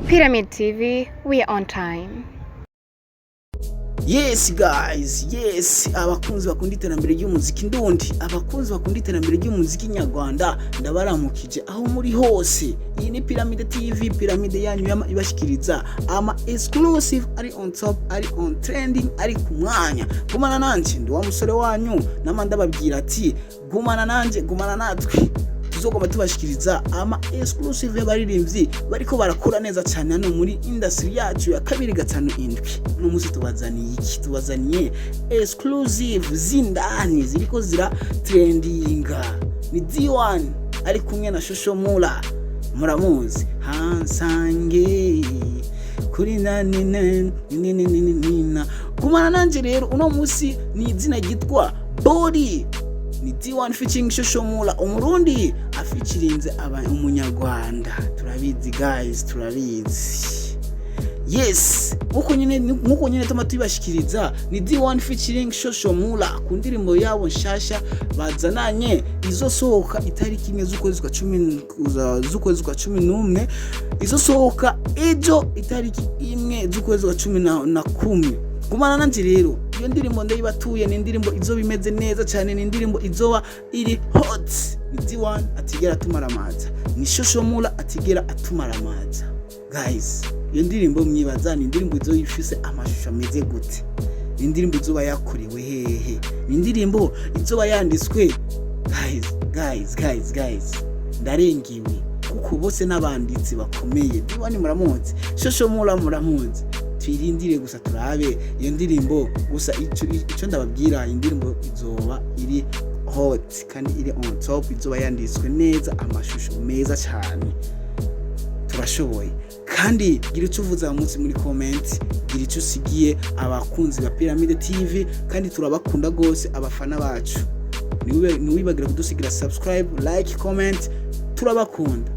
Pyramid TV, we are on time. Yes guys, yes, abakunzi bakunda iterambere ry'umuziki ndundi, abakunzi bakunda iterambere ry'umuziki nyarwanda, ndabaramukije aho muri hose. Iyi ni Pyramid TV, Pyramid yanyu yama ibashikiriza ama exclusive ari on top, ari on trending, ari ku mwanya. Gumana nanje, ndi wa musore wanyu nama ndababwira ati gumana nanje, gumana natwe, tuzogomba tubashikiriza ama exclusive y'abaririmbyi bariko barakora neza cyane hano muri industry yacu ya 257. Uno munsi tubazaniye iki? Tubazaniye exclusive z'indani ziriko zira trendinga. Ni D1 ari kumwe na Shosho Mula, muramuzi, hansange kuri nani nani nini nini nina. Gumana nanje rero, uno munsi ni izina ryitwa Body, ni D1 featuring Shosho Mula, umurundi afeaturinze aba umunyarwanda. Turabizi guys, turabizi. Yes, nkuko nyine tuma tubashikiriza, ni D1 featuring Shosho Mula ku ndirimbo yabo nshasha bazananye, izosohoka itariki 1 z'ukwezi kwa 11, izosohoka ejo itariki 1 z'ukwezi kwa 11. Gumana nanje rero, iyo ndirimbo ndayibatuye, ni indirimbo izoba imeze neza cyane, ni indirimbo izoba iri hot. Ni D1 atigera atumara amaza, ni Shosho Mula atigera atumara amaza. Guys, iyo ndirimbo mwibaza ni indirimbo izoba ifise amashusho ameze gute? Ni indirimbo izoba yakorewe hehe? Ni indirimbo izoba yanditswe? Guys, guys, guys, guys, ndarengewe kuko bose n'abanditsi bakomeye. D1 muramuzi, Shosho Mula muramuzi. Twirindire gusa turabe iyo ndirimbo. Gusa ico ndababwira, indirimbo izoba iri hot kandi iri on top, izoba yanditswe neza, amashusho meza cyane. Turashoboye. Kandi gira icyo uvuze munsi muri comment, gira icyo usigiye abakunzi ba Pyramid TV, kandi turabakunda rwose abafana bacu. Ntiwibagire kudusigira subscribe, like, comment. Turabakunda.